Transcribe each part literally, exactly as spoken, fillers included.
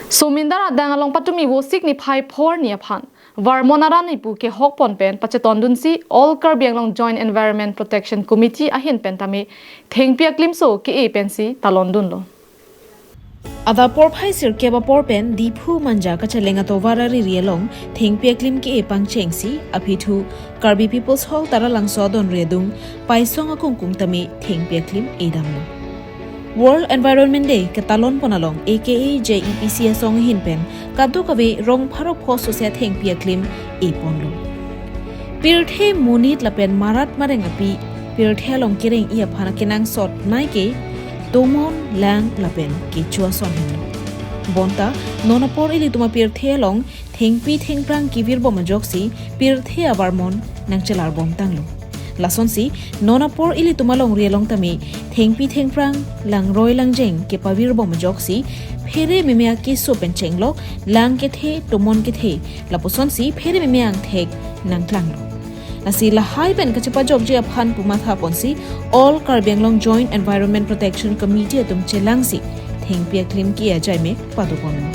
Somindar adang along patumi Vosik niphai phor ni aphan Varmon arat nipu kehok pon pen pachetondunsi All Karbi Anglong Joint Environment Protection Committee ahin pen tame thengpi aklimso ke-e pensi talondunlo. Adap porphai sirkep apor pen Diphu Manja kacheleng atovar ariri along thengpi aklim ke-e pangchengsi aphi thu Karbi People's Hall Taralangso adonri adung Paisong akungkung tame thengpi aklim edamlo. World Environment Day ketalon pon along A K A J E P C asong ahin pen kadokave rong pharo pho sose athengpi aklim eponlo. Pirthe monit lapen marat mareng api pirthe along kereng-i aphan akenangsot nai ke tomon, lang lapen kecho ason henlo. Bonta non apor ilitum apirthe along thengpi thengphrang kevirbom ajoksi pirthe avarmon nangchelarbom tanglo. Lasonsi non apor ilitum alongri along tame thengpi thengphrang, langroi langjeng kepavirbom ajoksi phere meme akeso pen chenglok, lang kethe, tomon kethe, lapusonsi phere meme angthek nangklanglo. Lasi lahai pen kachepajokji aphan pu matha ponsi All Karbi Anglong Joint Environment Protection Committee atum chelangsi thengpi aklim ke-e ajaimek padoponlo.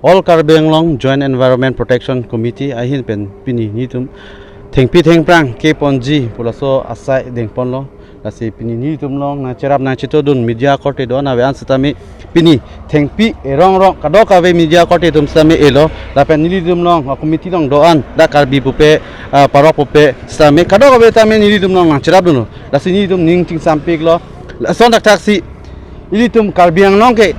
All Karbi Anglong Joint Environment Protection Committee ahin pen pini nelitum thengpi thengphrang keponji pu laso asai dengponlo. Lasi pini nelitum along nangcherap nangchetondun media korte do-an ave an setame pini thengpi erong rong kadokave media korte atum setame elo. Lapen nelitum along, ah, committee along do-an dak Karbi pupe, ah, parok pupe setame kadokave tame nelitum along nangcherapdunlo. Lasi nelitum ning chingsampiklo. Lason thakthaksi ilitum Karbi Anglong ke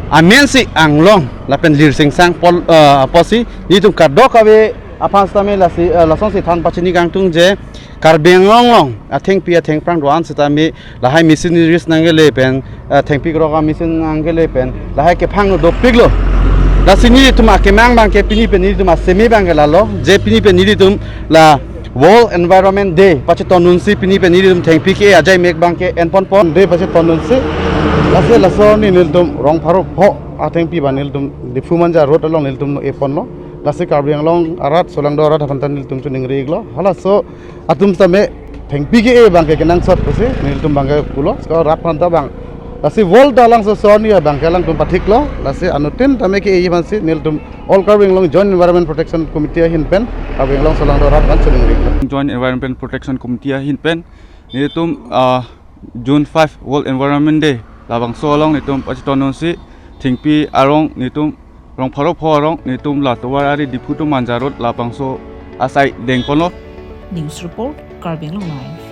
amensi Anglong lapen Lirsingsang pol, ah, apotsi nelitum kadokave aphan setame lasi, ah, lasonsi than pachini kangtung je Karbi Anglong along athengpi athengphrang do-an setame lahai missionaries nangkele pen, ah, thengpi krok a-mission nangkele pen lahai kephang no dopiklo. Lasi nelitum akemang abangke pini pen nelitum aseme abangke lalo je pini pen nelitum la World Environment Day pachetondunsi pini pen nelitum thengpi ke-e ajaimek abangke enponpon. Day pachetondunsi lasi laso arni nelitum rong pharo pho athengpi abang nelitum Diphu Manja Road along nelitum eponlo. Lasi Karbi Anglong arat, solangdo arat aphan ta nelitum chiningri-iklo. Halaso atum setame thengpi ke-e abangke kenangsot pusi nelitum abangke pulo. Sekarang rat aphan ta abang. Lasi World Taralangso arni abangke alangtum pathiklo. Lasi anuttin tame ke-e aphansi nelitum All Karbi Anglong Joint Environment Protection Committee ahin pen Karbi Anglong solangdo arat aphan chiningri-iklo. Joint Environment Protection Committee ahin pen nelitum, ah, June five World Environment Day labangso along nelitum pachetondunsi thengpi arong nelitum rong pharo pho arong nelitum la tovar ari Diphu to Manja Road labangso asai dengponlo. News report, Karbi Anglong Live.